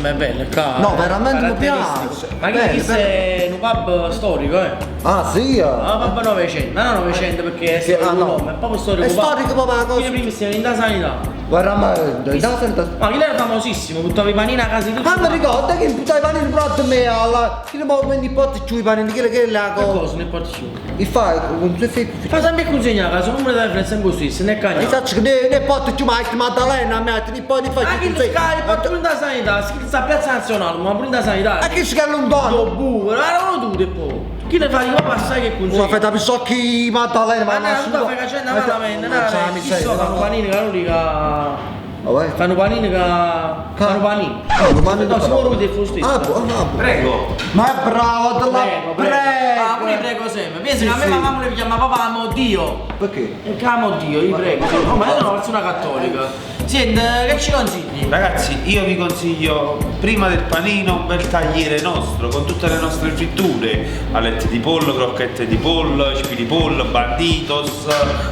ma è bello ccà. No, veramente mi piace. Ma chisto è nu pub storico, eh. Ah, sì? Ah, pub 900, ma no 900 perché è storico ah, no. nome, è proprio storico È storico proprio la cosa. Io prima stavo in da sanità. Veramente, da sanità. Ma chi era famosissimo, buttava i panini a casa di tutti. Ah, mi ricordo che buttava i panini pure a me alla. Chi non mi porta giù i panini, che è la Che cosa? cosa ne porti giù? Il fa, con se fai. Fa sempre consegna a casa, il numero di telefono è sempre lo stesso, ne è Ma cagnato. sai che ne, ne porto giù ma Maddalena, me, ne poi ne fai Ma chi scali, porta pure da sanità, si sta a Piazza Nazionale, ma pure da sanità. Ma chi si che è lontano? Lo buco, erano tutti e poi. Chi le fa di qua passare che Una consegna? fetta pissocchi Maddalena, Ma ma no, tu fai facendo malamente, no, chi so, fanno panini che non che... Fanno panini che... Fanno panini. Ah, domani No, si può rubare il stesso. Ah, buono, ah, buono. Prego. Ma è bravo, te la Prego, prego. Ah, pure prego sempre. Pensa che a me mamma mi chiama papà, amo Dio. Perché? E chiamo Dio, io prego. No, ma io sono una persona cattolica. Senti, che ci consigli? Ragazzi, io vi consiglio prima del panino un bel tagliere nostro con tutte le nostre fritture, alette di pollo, crocchette di pollo, spiripollo, banditos,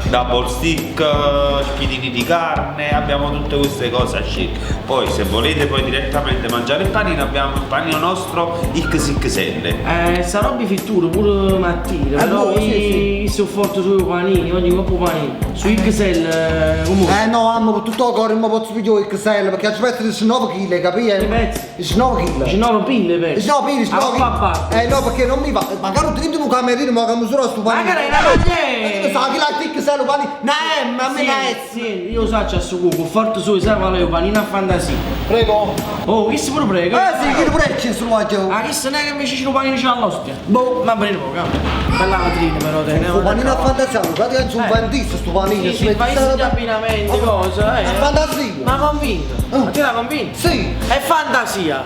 double stick, spiedini di carne, abbiamo tutte queste cose a scelta. Poi se volete poi direttamente mangiare il panino, abbiamo il panino nostro XXL. Sta roba frittura pure mattina, però boh, sì, io sono forte sui panini, ogni colpo panini. Su XL comunque. Eh no, amo con tutto il cuore non posso pigliare XL perché ci metto 19 kg, capì? Ci metti? 19 kg. 19 pille per. 19 kg, 19 Ah, kg. Eh no, perché non mi va. Magari un dentro un camerino, ma che misura sto panino. Magari è una maglietta! Sa che la XL panino. No, ma me ne Sì, sì, io so c'è su cuoco, forte su, sai qual è il panino a fantasia. Prego. Oh, chi si pure prega? Eh sì, chi pure ci sono oggi. Ah, chi se ne è che invece ci panino c'è all'ostia? Boh. Ma bene poco, eh. Bella vetrina però te. Sto panino a fantasia, guarda che sono Eh. bandista sto panino. Sì, sì, fai gli abbinamenti, cosa, eh. È fantasia. Ma convinto? Ah. Ma ti l'ha convinto? Sì. È fantasia!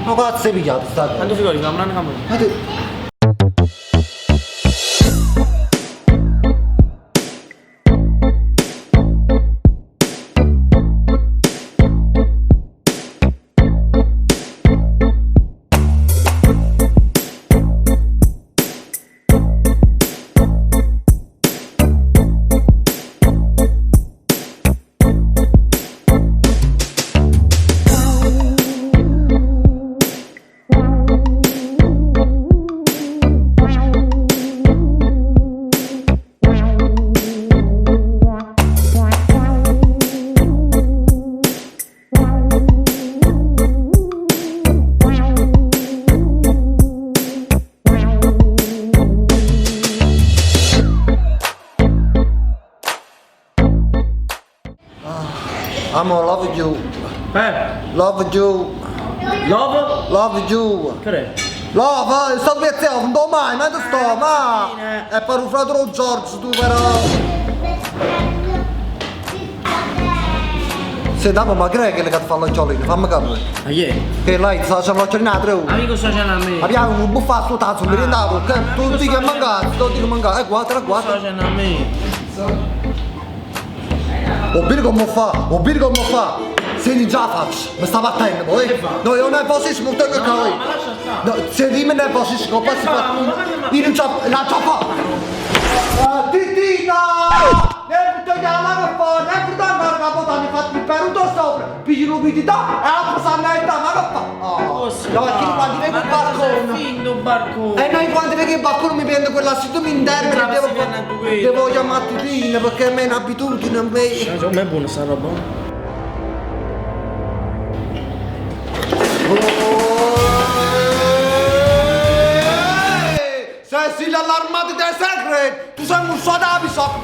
Ma cazzo hai pigliato sta cosa? Quanto figuri, ma non è Ma te... Amo, love you. Eh? Love you. Love? Love you. Che è? Love, sto piazzando, domani, ma dove sto? Ma è per un fratello George, tu però. Se dopo ma credi che le cazzo fa l'occhiolino, fammi capire. Ma chi è? Che lei sta facendo l'occhiolino a tre ore. Amico sta facendo a me. Abbiamo un buffo su tazzo, mi rendavo, che tu dici che manca, tu dici che manca, guarda, Sta guarda. facendo a me. O bene come fa, o bene come fa. Senti già faccio, mi sta battendo, poi. No, io non posso mi tengo No, qua. ma lascia stare. No, se dimmi ne posso posso fa? fare. Ma Io non c'ho, la c'ho fa. Titina! Ne butto la fa, ne butto la capota, ne fatti per un sopra, pigli l'umidità e la posa ma che fa? Oh, no, perché quando vedo il balcone. Finto un barcone. E noi quando vedo il balcone mi prendo quella seduta in termine, Bravo, si viene a devo, due. devo chiamare Titina perché a me è un'abitudine, a me. Ma è buona sta roba? Se si allarmati dai secret, tu sei un suo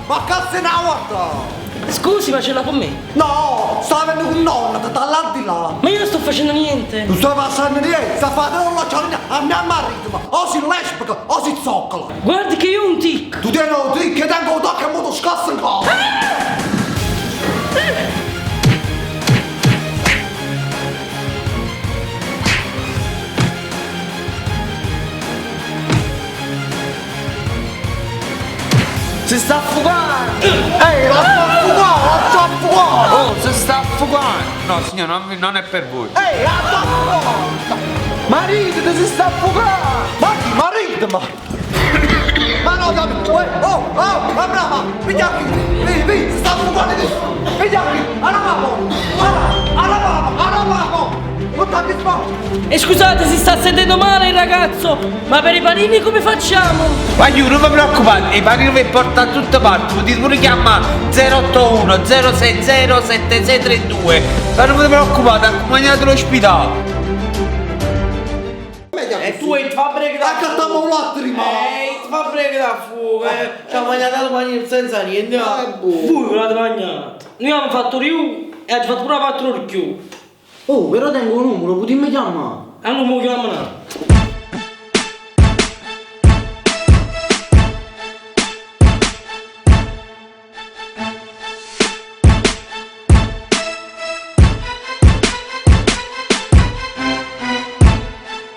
ma cazzo è una volta? Scusi, ma ce l'ha con me. No, sta avendo un nonno da di là. Ma io non sto facendo niente. Non sto facendo niente, sta facendo la cialina a mia marito, ma o si lesbica o si zoccola. Guardi che io ho un tic. Tu tieni un tic che tengo un tocco e moto scasso in casa. Si sta affogando! Ehi, la sta affogando, la sta affogando! Oh, si sta affogando! No signor, non è per voi. Ehi, la sta affogando! Marito, si sta affogando! Ma chi? Marito, ma! Ma no, dammi! Uè, oh, oh, ma brava! Vieni qui! Vieni, vieni, si sta affogando adesso! Vieni qui! Alla mamma! Alla, alla mamma, alla mamma! Butta qui! E scusate si sta sentendo male il ragazzo, ma per i panini come facciamo? Guagliù, non vi preoccupate, i panini vi porto a tutte parti, potete pure chiamare 081 060 7632. Ma non vi preoccupate, accompagnate all'ospedale. E tu hai fabbrica da Accattiamo un latte, ma. Eh, fabbrica da fuoco, eh. Ci ha mangiato il panino senza niente. Eh, boh. Voi ve l'avete mangiato. Noi abbiamo fatto riu e abbiamo fatto pure la fattura più. Oh, però tengo un numero, potremmo chiamare. Allora mi chiamano.